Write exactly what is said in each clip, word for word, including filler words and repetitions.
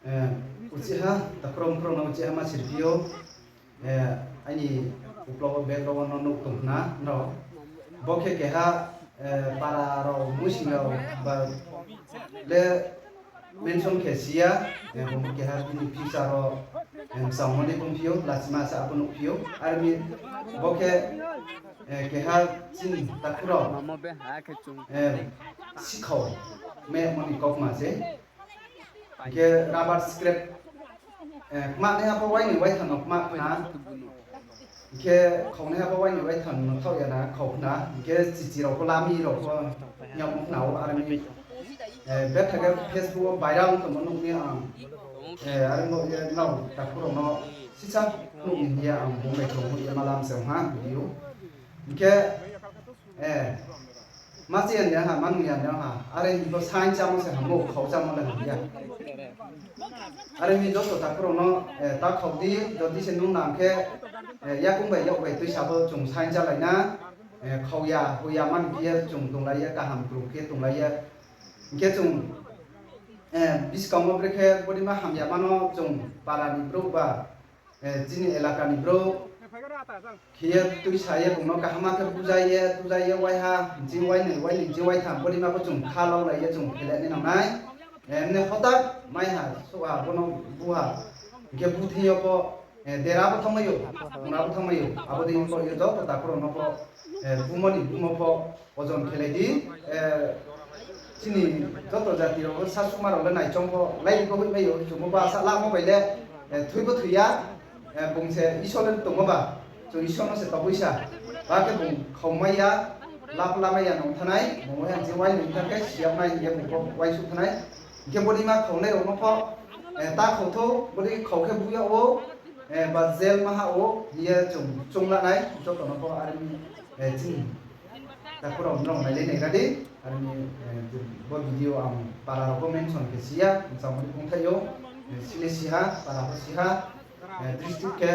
Eh, uchiha, takhu rao mkhu rao no uchiha ma sirphi ou, eh, aini uklau wo background wo no nuh tong khna nrao. Bo khe keha, eh, para rao, muising rao, ba le mention khe si ya, eh, bo keha bini future wo, eh, mchangmo ni bung phi ou, lachima sa abo nuh phi ou. Ar mi bo khe, eh, keha chini takhu rao, eh, sikhau memo ni kaukma se. Hing khe rubber scrap, eh, kmanaiha pho uaini uaitham no kma khna. Hing khe khaunaiha pho uaini uaitham no thaoh ya na khau khna. Hing khe chichi rao pho lami rao pho yamo khna ou, are mi, eh, betha khe Facebook wo viral ong tongmo nuh ni ang, eh, are mo ye nrao takhu rao no sisa nuh ni hing ye ang bung bai khe nuh ye ma lam se ong ha video. Hing khe, eh, ma chi ya ni ha, ma nung ya ni ha, are ni bo saing chámo se hamo, khau chámo le ham ya. Are mi joto takhu rao no, eh, ta khau di, jodi se nung nang khe, eh, yakung bai yak bai tuisa pho chung saing chálai na, eh, khau ya, hui ya man khe ye chung tonglai ye, kaham kru khe tonglai ye. Hing khe chung, eh, buskang wo brekhe bodei ma hamya mano chung para ni brouh ba, eh, chini elaka ni brouh khe ye tuisa ye bung no kaham khe bujai ye, tujai ye waiha, hing chi uaini, uaini chi uaitham bodei ma pho chung kha laulai ye chung khelai nai nang nai. Eh, mne hotak maiha, souhha, bono buha, hing khe buthing yo pho, eh, dera pho thanngmai ou, mura pho thanngmai ou, abo dei pho ye joto takhu rao no pho, eh, bumo ni bumo pho ojon khelai di, eh, chini joto jati rao pho sasuma rao le naichong pho, lai pho hoihmai ou, chung pho ba sa lamo bai le, eh, thoi pho thoi ya, eh, bung se Isor le tongmo ba, chung Isor no se toboi sa, ba khe bung khaumai ya, la pho lamai ya nung thanai, bung waiha je uaini thanng khe siyaknai hing ye bung pho uaingsouh thanai, hing khe bodei ma khaunai rao no pho, eh, ta khau thou, bodei khau khe bu yag ou, eh, ba jail ma ha ou hing ye chung choung la nai, joto no pho are mi, eh, chini takhu rao nrao nailai nai ra di, are mi, eh, bo video ang para rao pho mention khe si ya, mchangmo ni bung thai ou, eh, sile si ha, para pho si ha, eh, district khe,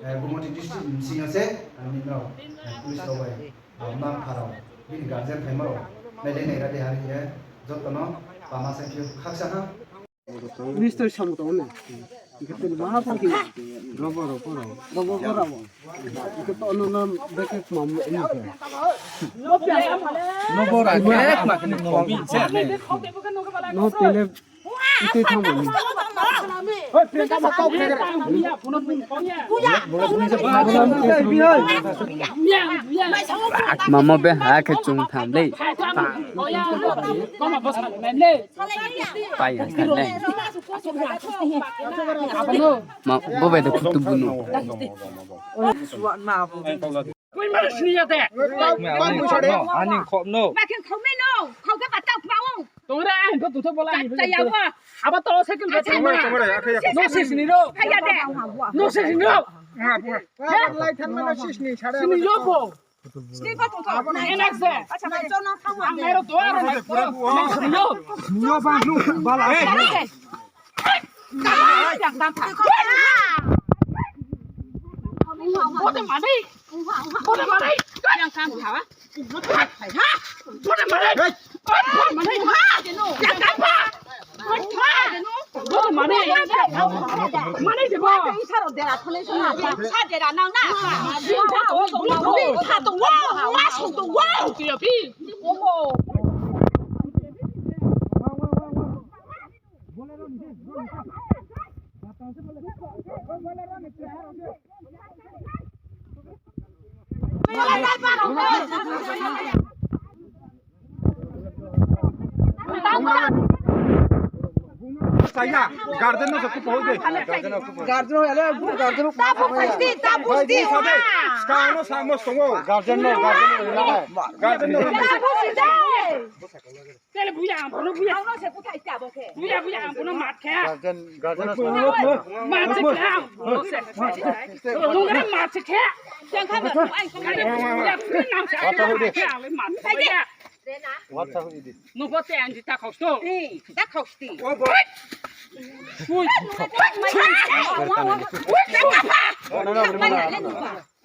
eh, Gumoti district bsing yo se, are mi nrao, eh, police rao bai, ah, mma mpha rao, bini guardian phaimo rao nailai nai ra di, are hing ye joto no pama saing khe khaksa ha. Minister samung tong ne. Hingkhe tini maha phang khe. Robo, robo, robo. Robo, robo. Hingkhe to no, no, beke mam, ini khe. No bora khe, ma khe ni komi se ne. No tele, ite thang bo ni. Hoi, Priyanka, ma kau khe. Mamo be ha khe chung tham le. Pai ya sa le. Ma, bo bai de phutu bu no. Ani khop no. Ani khop no. Ma khe khop no. Khau khe ba tau ma o. Tong re, ang to tu to bola ni. Cha ya wa. Aba to cycle ba. Acha, tong re, tong re, akhe ya. No se sini ro. Kha ya de. No se sini ro. Nga, bu. Lai than ma no sisni sare. Sini ro bo. Sini ba tong to. Abo na. Enak se. Acha, nai chona thang ma. Ang nai ro to, ang nai to. Sini ro. Sini ro ba, nu, bala. Saya, guardian no sokku pohoi de. Guardian no ele, guardian no. Ta busti, ta busti. Skang no samo songo. Guardian no, guardian no. Guardian no. Ta busti de. Tele buya ang bono buya. Ang no se kuthai ta bo khe. Buya, buya ang bono mat khe. Guardian, guardian. Mat se khe ang. Nung mat se khe. Jang kha ba, ai kha ba. Buya, buya nang se. Mat se khe ang le mat se. Nung bo te ang di ta khausto. Ti, ta khausti. Ui. Ui. Ui.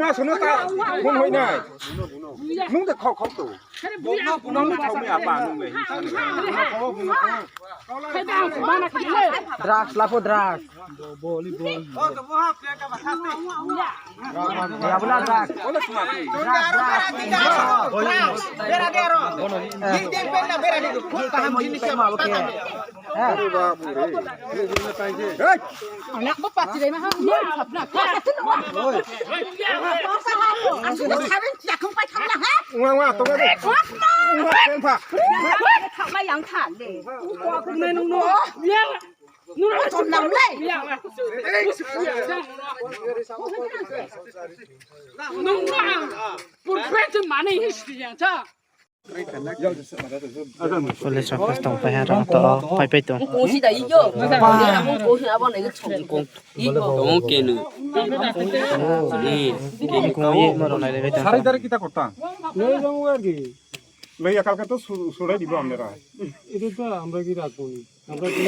Ma sono ta, bung hoi nai. Nung de khau khau to. Nung de khau mi apa nung le. Drugs, lapo drugs. Ya, bela drugs. Drugs, drugs. Eh. Anak bo pati dai ma ha, ni khap na, khap na. Oi. Ang sudah saben tiak kong pai khap na, ha? Wah, wah, tunggu deh. Khap na. Wah, tunggu, Pak. Khap na yang than deh. Nai nung no. Nung no. Nung no. Nung no. Pur kwen tu mani history yang cha. Police rok tong pai ha, rang to, pai pai tong. Kong si da i yo. Amo kong si abo nai kong kong. I kong. Tong kenu. Kong ye mo rao nai le bai tong. সারাই তারিখ কিতা করতাম? লই যাবো আর কি। লইয়া কালকে তো সু-, সুরাই দিব আপনারা। এটা তো আমরা কি রাখবো নি? আমরা কি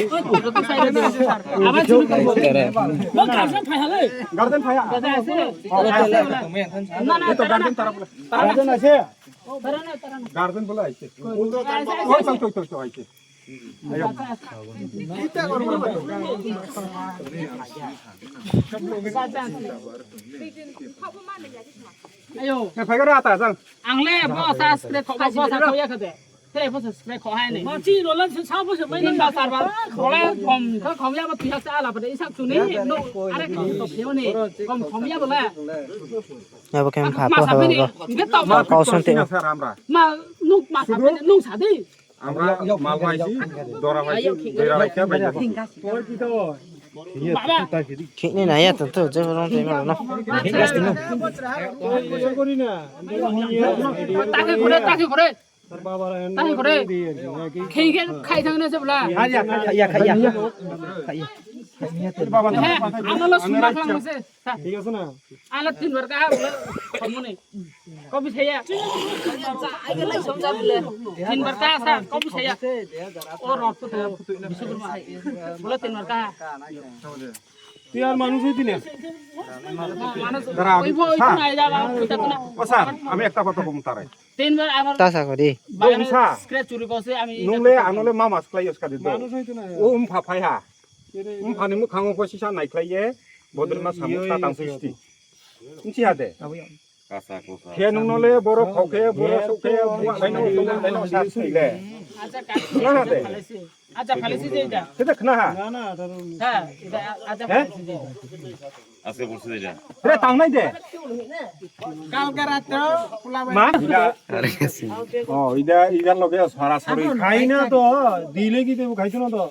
গার্জেন ফাইয়া। গার্জেন ফাইয়া। না, না, এই তো গার্জেন তারা বলে। গার্জেন আছে? গার্জেন বলে আইছে। ওই তো, ওই তো, ওই তো আইছে। আইও। Ayo. Ang le bo sa spray kho, bo sa kho ya kha de. Tre bo sa spray kho hai ni. Ma chi rolan sa sa bo sa mai ni. Tin ba sar ba. Rolan kom kho khom ya ba tu ya sa la ba de isak tu ni. No, are kom to pheo ni. Kom khom ya ba la. Ya bo khe pha pha ha ba. Nge to ma kau sung te. Ma nuk ma sa ni, nuk sa di. Amra malwai si, dora wai si, dora wai si, bai si. Khini nai ya tong to, je rong tei ma no. Takhe kore, takhe kore. Takhe kore. Khei khe khai thang na se bla. Khaiya, khaiya, khaiya. Khaiya. He, ano lo sumba khlang se. ঠিক আছে না? Ano tin bar kaha bla. Khomuni. Kopi saya. Tin bar kaha sa, kopi saya. O rot putu, Biswakarma. Bula tin bar kaha. Tuই ar মানুষ হইতি না? Manus. দাঁড়া, ওই বই স্যার। তো নাই যাবা, ওইটা তো না। ও স্যার, আমি একটা কথা কম তারে। Tin bar amar. Ta sa kho di. Scratch churi ko se ami. Nung le, ano le mama sklai yo skadi do. মানুষ হইতি না। O um pha phai ha. Um pha ni mukhang o ko sisa naikhlai ye. Bodrima samung sa tang sisti. Nchi ha de. Kasa kusa. Khe nung no le borok khau khe, borok souh khe, buah lai no, tongma lai no, sa sui le. Khna ha de. Acha phale si je da. Khete khna ha. Ha, acha phale si je da. Aske borsi de da. Re tangnai de. Kalkara to, pula bai. Ma? Ida. O, ida, ida loge sara sari. Khai na to, dile ki te khai to na to.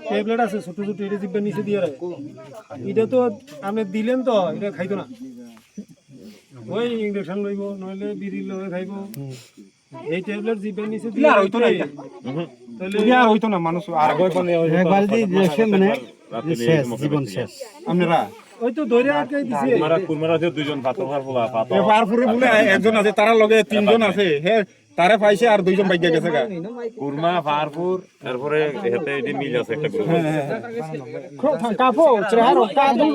Tablet আছে ছোট ছোট, এটা জিভের নিচে দিয়ে রাখে। এটা তো আপনি দিলেন তো, এটা খাইতো না। ওই ইনজেকশন লইব, নইলে বিড়ি লগে খাইব। এই ট্যাবলেট জিভের নিচে দিলে আর হইতো না এটা। তাহলে আর হইতো না মানুষ। আর একবার যদি দেখে মানে শেষ, জীবন শেষ। আপনারা ওই তো ধরে আটকে দিছে। কুরমারা, কুরমারা যে দুইজন পাথর ফার ফুলা, পাথর। এ ফার ফুরে বলে একজন আছে, তারা লগে তিনজন আছে। হে তারে পাইছে আর দুইজন বাইগা গেছে গা। কুরমা, ফারপুর, এরপরে হেতে এটি মিল আছে একটা গ্রুপ। হ্যাঁ, হ্যাঁ, হ্যাঁ। খো-, থা-, কাফো, চেহারা, কাদু,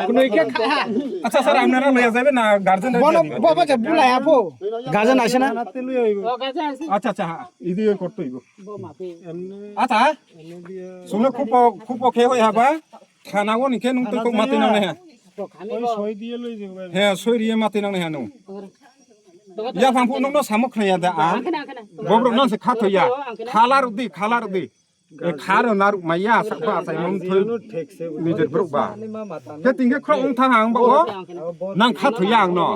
কোনো একে খা-, আচ্ছা, স্যার, আপনারা লইয়া যাবেন না গার্জেন? বন-, ব-, ব-, যে বুলাই আপো। গার্জেন আছে না? আচ্ছা, আচ্ছা, হ্যাঁ, ইদি করতে হইব। আচ্ছা, শুনে খুব, খুব ওকে হয়ে হবা। থানা ও নিকে নুন তো খুব মাতে না হ্যাঁ। ওই সই দিয়ে লই যাবে। হ্যাঁ, সই দিয়ে মাতে না হ্যাঁ no. Ya phang phuh nung no samuk khna ya da a. Bobrok no se khatho ya. Khalar di, khalar di. E kha rao naruh mai ya, sa pha achai mung thoi. Nijer brouh ba. Khe tini khe khrouh ong thang ang ba wo. Nang kha thoi ya ang no.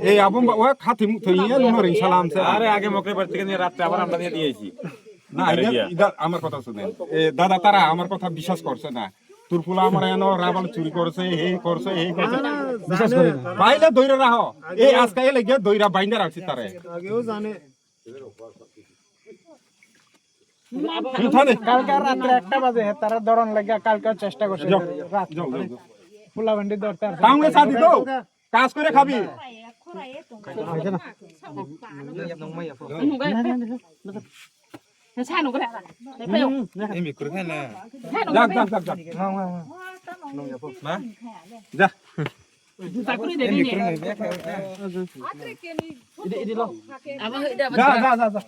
E abo ba wo kha thoi mung thoi ya, nung no ring salam se. আরে আগে মকরে বাড়ি থেকে নিয়ে রাত্রে আবার আমরা নিয়ে দিয়েছি। না, আরে ইদার, ইদার আমার কথা শুনেন। এ, দাদা, তারা আমার কথা বিশ্বাস করছে না। তুরফুলা আমার এনো রাবার চুরি করছে, এই করছে, এই করছে। না, না, বিশ্বাস জানে। করি না। বাইলে দইরা রাখো। এই আজকে এলে গিয়ে দইরা বাইন্দা রাখছি তারে। আগেও জানে। উঠানে। কালকে রাত্রে একটা বাজে, হ্যাঁ, তারা ধরন লাগিয়া কালকে চেষ্টা করছে। যাও, রাত। যাও, যাও, যাও। পোলা বান্ডি দরকার। তাহলে সাথী তো। কাজ করে খাবি। যাক, যাক, যাক, যাক। যা। যা, যা, যা, যা।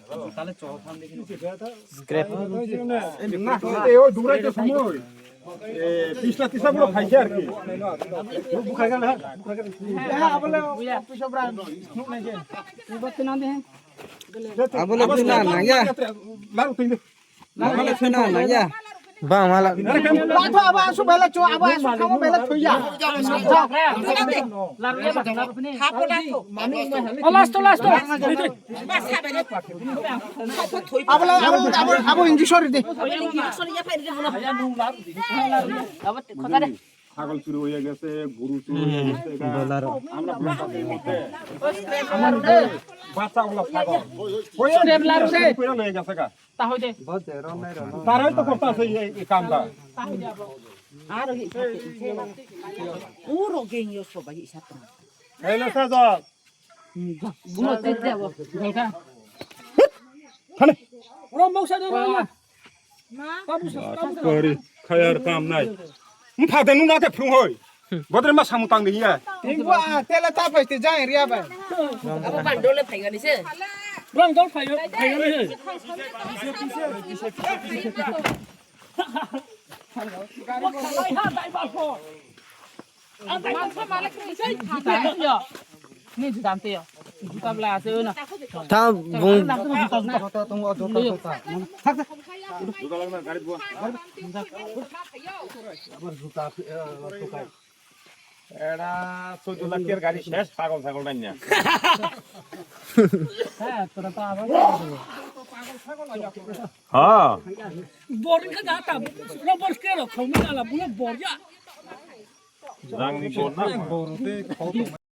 না, এ, ও দৌড়াইতে সময়। এ, পিছলা পিছলা গুলো খাইছে আর কি। Abo le tuna nang ya. Laru tui de. Abo le tuna nang ya. Ba mala. Latho abo asu bela cho, abo asu kamo bela thoi ya. Last, last. Abo le, abo, abo, abo injection di. ছাগল চুরি হয়ে গেছে, গরু চুরি হয়ে গেছে, গা-, আমরা ব্লক আছে। আমার বাচ্চা ওগুলো ছাগল। ওই চুরি করে নিয়ে গেছে গা। তারাই তো করতে আছে এই, এই কামটা। এই লো সাজা। থানে। Kori, khayar kam nai. Mpha de nung na khe phrung hoi. Bodre ma samung tang de ya. Tingbo a tele ta phai te jang ria bai. Abo bandol le phai gani se. Bandol phai, phai gani se. Ni juta mtui yo. Juta bla ase na. Tha bung. Era চৌদ্দ লাখ টাকার গাড়ি শেষ, পাগল ছাগল টাইনা। হ্যাঁ, তোরা তো আবার হ্যাঁ। Boring ka jata, lo bor ke ro, khong ni ala, bulo bor ya. Rang ni bor na.